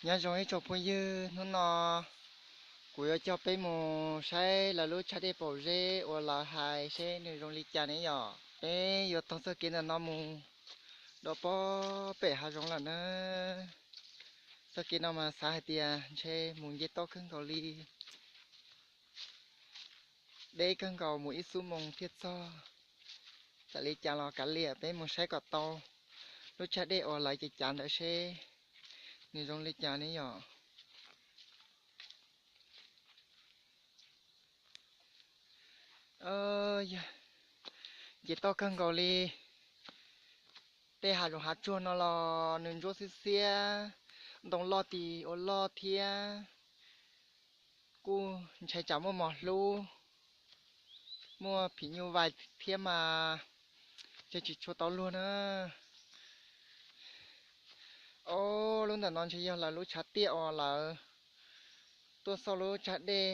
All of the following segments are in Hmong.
Nyob zoo ib tsoom phooj ywg, hnub no kuv yuav coj peb mus saib lawv lub tsag dej paum zeb uas lawv hais seb nws zoo li cas ne yom. Peb yuav taug txoj kev ntawm no mus rau pob pem hav zoov lawm na. Txoj kev no mas xav hais tias ntshe mus nce toj kawg nkaus li, deb kawg nkaus, mus ib xuab moos thiaj txog. Txawm li cas los kav liam, peb mus saib kom tau lub tsag dej uas lawv cav cav ntawd seb nws zoo li cas ne yom. Nce toj kawg nkaus li. Tej hav zoov hav tsuag no los nws ntsuab xiab xiab, ntoo loj tis ua loj thiab, kuj ntshai tsam muaj mos hlub, muaj phim nyuj vais thiab mas ntshe tsis tshua tau luag na. Ob lub ntawm no ntshe yog lawv lub tshav tiaj uas lawv tuaj xauj lub tsag dej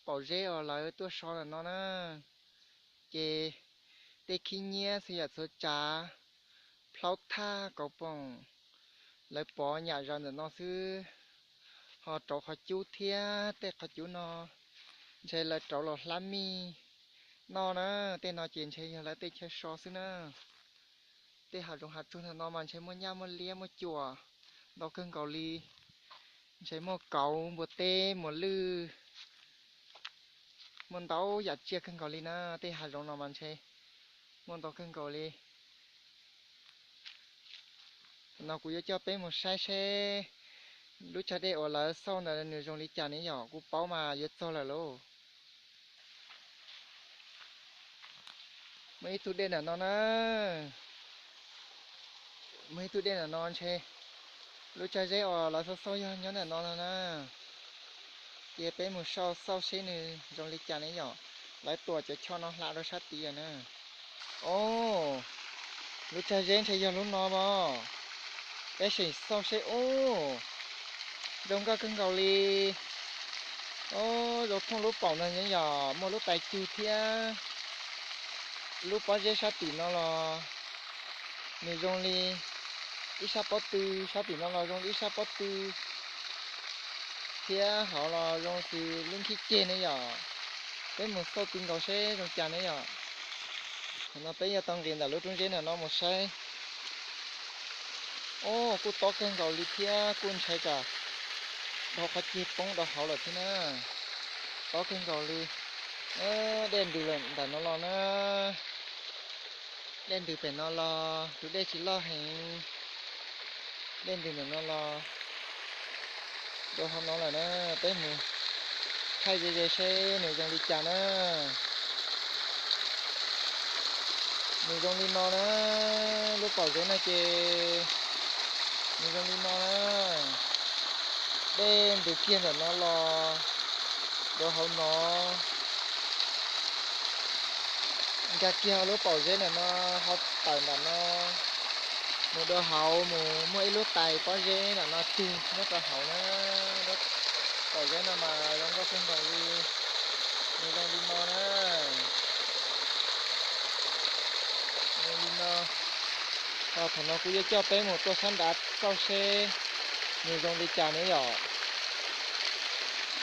paum zeb uas lawv tuaj so ntawm no na. Ces tej khib nyiab xwb yam txhua tsav, plaub thaj kauv poom, lawv pov nyam zaws ntawm no xwb. Ho rauv qhov cub thiab, tej qhov cub no ntshe lawv rauv los hlab mij noj na. Tej no ces ntshe yog lawv tej chaw so xwb na. Tej hav zoov hav tsuag ntawm no mas ntshe muaj nyaj muaj liab muaj cuam ntau kawg nkaus li. Ntshe muaj kauv, npua teb, muas lwj, muaj ntau yam tsiaj kawg nkaus li na. Tej hav zoov no mas ntshe muaj ntau kawg nkaus li. Thaum no kuv yuav coj peb mus saib seb lub tsag dej uas lawv xauj ntawd nws zoo li cas ne yom. Kuv paub mas yuav txog lawm lauj. Muaj ib tug dej ntawm no na. Muaj ib tug dej ntawm no ntshe lub tsag zeb uas lawv xauj xauj yog nyob ntawm no no na. Ces peb mus xauj xauj seb nws zoo li cas ne yom. Lawv tuam cov choj no hla rau sab tid lawm na. Os, lub tsag zeb ntshe yog lub no mog. Peb sim xauj seb. Ub, zoo nkauj kawg nkaus li. Os, zoo thooj lub paum no ne yom, muaj lub tais cug thiab. Lub pob zeb sab tim no los nws zoo li ib sab pob tw, sab tim no los zoo li ib sab pob tw thiab hauv los zoo xws lub nkhib ceg ne yom. Peb mus xauj ti nkaus seb zoo cas ne yom. Thaum no peb yuav tau nqis ntawm lub roob zeb ntawm no mus saib. Os, kuj tob kawg nkaus li thiab kuj ntshai tsam dhau qhov ceg poob rau hauv lawm thiab na. Tob kawg nkaus li. Dej ntws lawm ntawm no los na. Dej ntws pem no los, tus dej tsis loj heev. Dej ntws ntawm no los rau hauv no lawm na. Peb mus thaij ze ze seb nws zoo li cas na. Nws zoo li no na, lub paum zeb no ces nws zoo li no na. Dej ntws kiag ntawm no los rau hauv no, nkag kiag lub paum zeb ntawm no, ho tawm ntawm no mus rau hauv, mus muaj ib lub tais pob zeb ntawm no cug nyob rau hauv na. Lub paum zeb no mas zoo nkauj kawg nkaus li, nws zoo li no na. Zoo li no. Thaum no kuv yuav coj peb mus tuaj sab nraud xauj seb nws zoo li cas ne yom.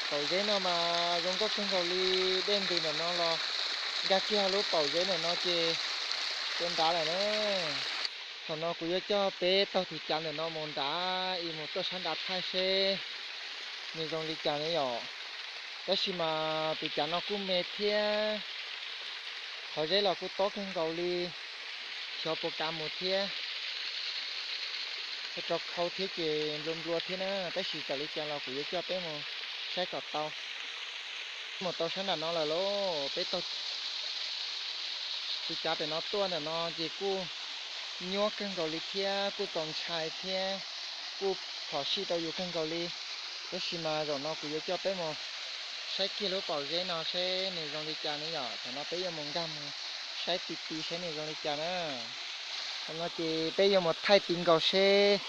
Paum zeb no mas zoo nkauj kawg nkaus li, dej ntws ntawm no los nkag kiag lub paum zeb ntawm no ces tuaj nrad lawm na. Thaum no kuv yuav coj peb taug tus cav ntawm no mus nrad es mus tuaj sab nraud thaij seb nws zoo li cas ne yom. Tab sis mas tus cav no kuj me thiab, qhov zeb los kuj tob kawg nkaus li, xyov puas kav mus thiab. Rau khau thiab ces nplua nplua thiab na, tab sis txawm li cas los kuv yuav coj peb mus saib kom tau. Mus tau sab nram no lawm lauj, peb taug tus cav pem no tuaj ntawm no ces kuj nyuaj kawg nkaus li thiab kuj txaus ntshai thiab kuj phom sij rau yus kawg nkaus li. Tab sis mas zaum no kuv yuav coj peb mus saib kiag lub paum zeb no seb nws zoo li cas ne yom. Thaum no peb yuav mus nkag mus saib ti ti seb nws zoo li cas na. Thaum no ces peb yuav mus thaij ti nkaus seb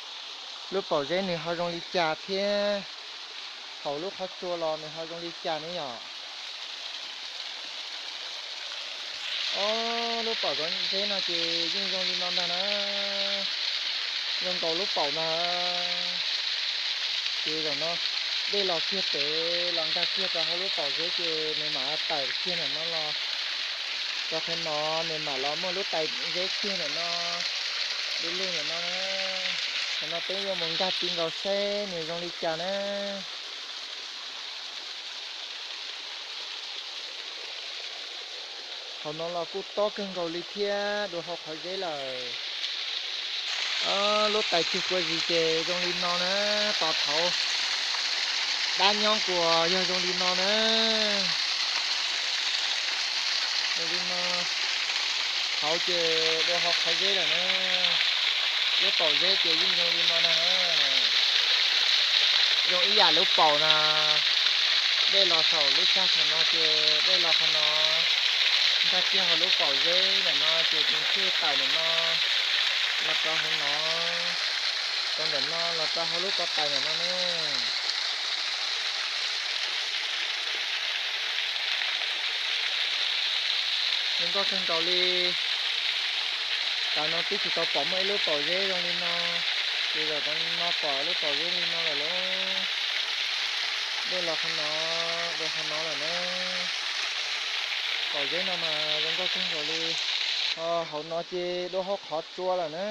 lub paum zeb nws ho zoo li cas thiab hauv lub qhov tsua los nws ho zoo li cas ne yom. Ob lub paum zeb no ces yeej zoo li no ntag na. Zoo nkaus lub paum ntag. Ces zaum no dej los kiag pem los nkag kiag rau hauv lub paum zeb ces nws mam tawm kiag ntawm no los rau qhov no, nws mam los muaj lub tais zeb kiag ntawm no, lub lub ntawm no. Qhov no peb yuav mus nkag ti nkaus seb nws zoo li cas na. Hauv no los kuj tob kawg nkaus li thiab, dua hauv qhov zeb lawm. Lub tais cug kua zis ces zoo li no na, tos thaum dab nyob kuas yog zoo li no na. Zoo li no, hauv ces dua hauv qhov zeb lawm na. Lub paum zeb ces yeej zoo li no na. Zoo ib yam lub paum na, dej los saum lub tsag saum no ces dej los qhov no, nkag kiag hauv lub paum zeb ntawm no ces nws thiaj tawm ntawm no los rau hauv no, rau ntawm no los rau hauv lub pob tais ntawm no na. Zoo nkauj kawg nkaus li. Tam no twb tsis tau pom muaj ib lub paum zeb zoo li no, ces zaum no pom lub paum zeb li no lawm lauj. Dej los qhov no, dua qhov no lawm na. Paum zeb no mas zoo nkauj kawg nkaus li. Hauv no ces dua hauv qhov tsua lawm na.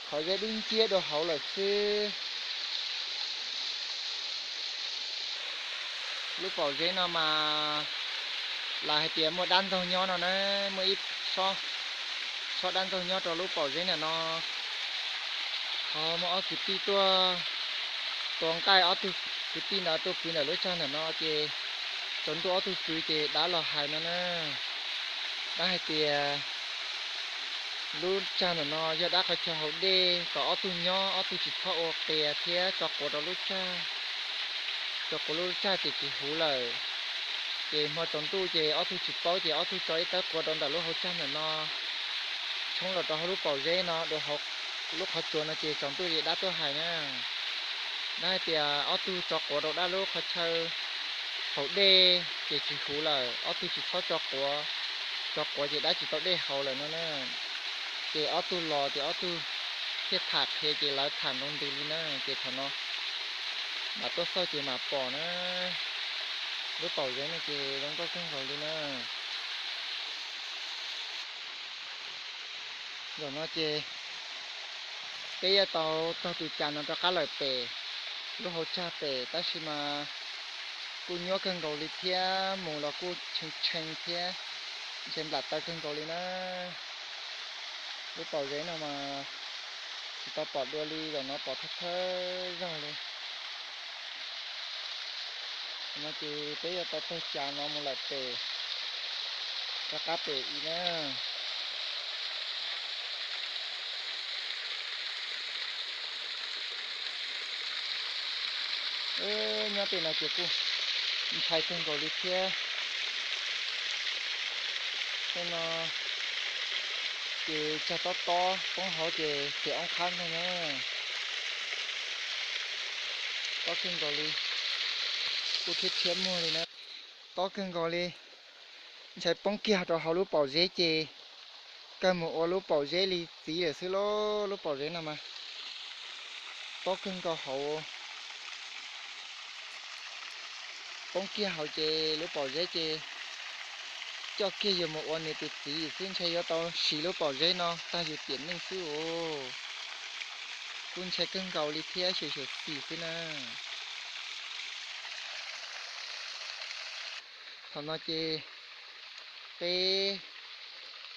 Qhov zeb dub nciab dua hauv lawm xwb. Lub paum zeb no mas lawv hais tias muaj dab ntxaug nyob no na, muaj ib tsob dab ntxaug nyob rau lub paum zeb ntawm no. Ho muaj ob kwv tij tuaj tua nqaij, ob tug kwv tij ntawd tuaj pw ntawm lub tsag ntawm no ces tsaus ntuj ob tug pw ces dab los hais no na. Dab hais tias lub tsag ntawm no yog dab qhov chaw haus dej, kom ob tug nyob ob tug tsis txhob ua qias thiab tso quav rau lub tsag, tso quav lub tsag ces tsis huv lawm. Ces hmo tsaus ntuj ces ob tug tsis paub ces ob tug tso ib tawb quav rau ntawm lub hauv tsag ntawm no, tshoob los rau hauv lub paum zeb no, dua hauv lub qhov tsua no ces tsaus ntuj ces dab tuaj hais na. Dab hais tias ob tug tso quav rau dab lub qhov chaw haus dej ces tsis huv lawm, ob tug tsis txhob tso quav, tso quav ces dab tsis tau dej haus lawm no na. Ces ob tug los ces ob tug thiaj tham qhia ces lawv tham nroo ntws li na, ces thaum no mam tuaj xauj ces mam pom na. Lub paum zeb no ces zoo nkauj kawg nkaus li na. Zaum no ces peb yuav tau taug tus cas no rov qab lawm pem lub hauv tsag pem, tab sis mas kuj nyuaj kawg nkaus li thiab, mus los kuj tshee tshee thiab, ntshe nplam taw kawg nkaus li na. Lub paum zeb no mas tsis tau pom dua li, zaum no pom thawj thawj zaug li. No ces peb yuav tau taug cas no mus lawm pem, rov qab pem ib na. Nyob tej no ces kuj ntshai kawg nkaus li thiab. Tej no ces tsag tob tob poob hauv ces xiam oob qhab ntag na. Tob kawg nkaus li, kuj thiab thiab muag li na. Tob kawg nkaus li, ntshai poob kiag rau hauv lub paum zeb ces kawg mus ua lub paum zeb li txiv lawm xwb lauj. Lub paum zeb no mas tob kawg nkaus hauv, poob kiag hauv ces lub paum zeb ces coj kiag yus mus ua nws tus txiv xwb, ntshe yuav tau siv lub paum zeb no tag yus tiam neej xwb os. Kuj ntshai kawg nkaus li thiab, xyem xyem xim xwb na. Thaum no ces peb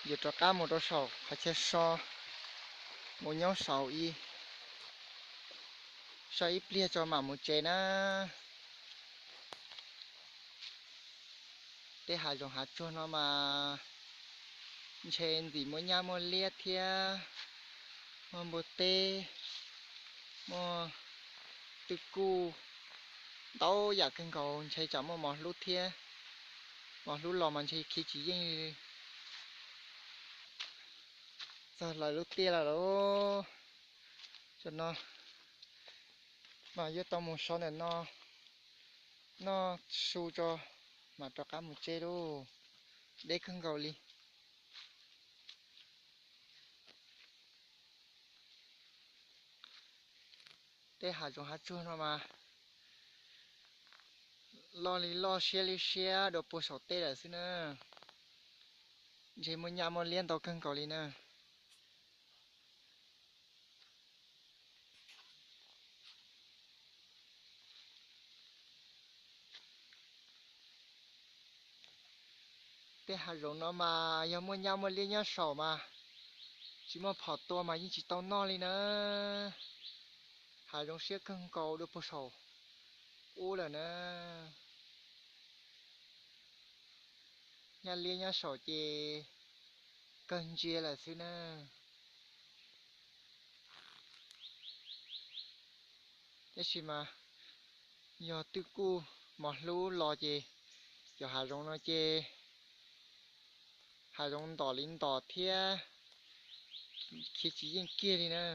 yuav rov qab mus rau saum qhov chaw so, mus nyob saud ib, so ib pliag tso mam mus tsev na. Tej hav zoov hav tsuag no mas ntshe ntxim muaj nyab muaj liab thiab, muaj npua teb, muaj twj kuj, ntau yam kawg nkaus, ntshe tsam muaj mos hlub thiab. Mos hlub los mas ntshe khiav tsis yeej li. Txog lawv lub tiaj lawm lauj. Tam no mas yuav tau mus so ntawm no noj su tso mam rov qab mus tsev lauj. Deb kawg nkaus li. Tej hav zoov hav tsuag no mas loj li loj siab li siab dua puag saum tej lawm xwb na. Ntshe muaj nyaj muaj liab ntau kawg nkaus li na. Tej hav zoov no mas yog muaj nyaj muaj liab nyob saum mas tsis muaj phom tua mas yeej tsis tau noj li na. Hav zoov siab kawg nkaus dua puag saum ub lawm na. Nyaj liab nyob saum ces kawg ntsia lawm xwb na. Tab sis mas yog twb kuj mos hlub los ces cov hav zoov no ces hav zoov ntom li ntom thiab khiav tsis yeej kiag li na.